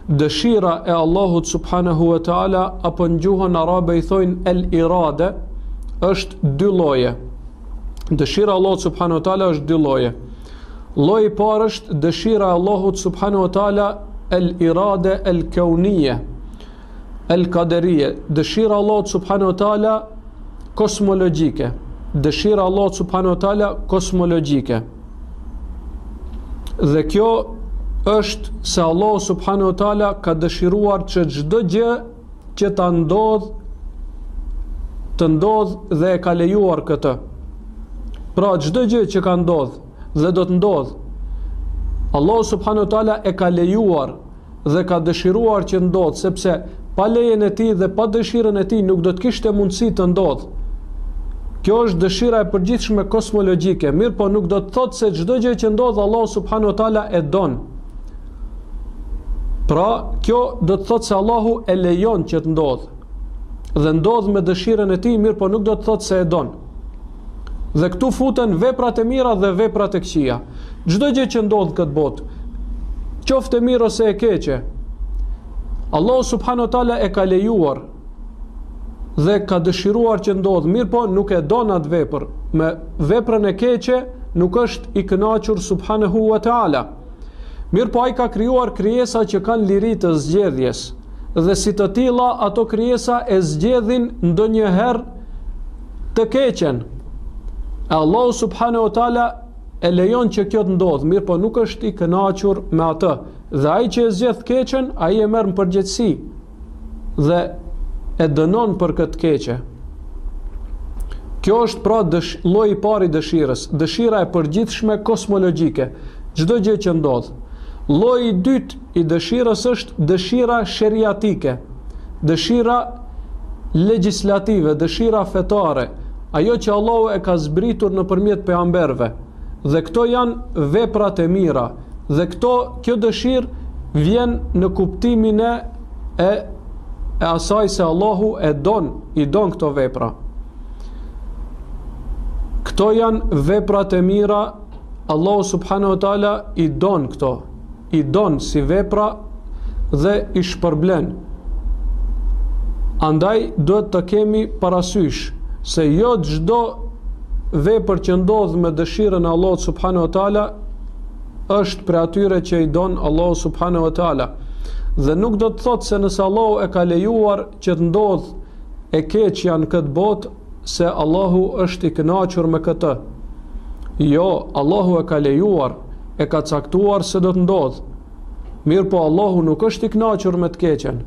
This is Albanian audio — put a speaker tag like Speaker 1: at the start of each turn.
Speaker 1: Dëshira e Allahut subhanahu wa taala apo në gjuhën arabe i thojnë el irade është dy lloje. Dëshira e Allahut subhanahu wa taala është dy lloje. Lloji i parë është dëshira e Allahut subhanahu wa taala el irade el kaunije el kaderije, dëshira e Allahut subhanahu wa taala kosmologjike, dëshira e Allahut subhanahu wa taala kosmologjike. Dhe kjo është se Allahu subhanahu wa taala ka dëshiruar që çdo gjë që ta ndodh të ndodh dhe e ka lejuar këtë. Pra çdo gjë që ka ndodh dhe do të ndodh, Allahu subhanahu wa taala e ka lejuar dhe ka dëshiruar që ndodh, sepse pa lejen e tij dhe pa dëshirën e tij nuk do të kishte mundësi të ndodh. Kjo është dëshira e përgjithshme kosmologjike, mirëpo nuk do të thotë se çdo gjë që ndodh Allahu subhanahu wa taala e don. Pra, kjo do të thotë se Allahu e lejon që të ndodh dhe ndodh me dëshirën e tij, mirëpo nuk do të thotë se e don. Dhe këtu futen veprat e mira dhe veprat e këqija. Çdo gjë që ndodh në këtë botë, qoftë e mirë ose e keqe, Allahu subhanahu wa taala e ka lejuar dhe ka dëshiruar që ndodh, mirëpo nuk e don atë vepër. Me veprën e keqe nuk është i kënaqur subhanahu wa taala. Mirëpo ai ka krijuar krijesa që kanë liri të zgjedhjes dhe si të tilla ato krijesa e zgjedhin ndonjëherë të keqen. E Allahu subhanahu wa taala e lejon që kjo të ndodhë, mirëpo nuk është i kënaqur me atë. Dhe ai që e zgjedh të keqen, ai e merr në përgjegjësi dhe e dënon për këtë keqe. Kjo është pra dësh, lloji i parë i dëshirës, dëshira e përgjithshme kosmologjike, çdo gjë që ndodh. Lloji i dytë i dëshirës është dëshira sheriatike, dëshira legjislative, dëshira fetare, ajo që Allahu e ka zbritur nëpërmjet pejgamberëve. Dhe këto janë veprat e mira. Dhe këto kjo dëshirë vjen në kuptimin e e e asaj se Allahu e don, i don këto vepra. Këto janë veprat e mira, Allahu subhanahu wa taala i don këto, i don si vepra dhe i shpërblen. Andaj duhet të kemi parasysh se jo çdo vepër që ndodh me dëshirën e Allahut subhanahu wa taala është prej atyre që i don Allahu subhanahu wa taala. Dhe nuk do të thotë se nëse Allahu e ka lejuar që të ndodh e keqja në këtë botë, se Allahu është i kënaqur me këtë. Jo, Allahu e ka lejuar, e ka caktuar se do të ndodhë. Mirëpo Allahu nuk është i kënaqur me të keqen.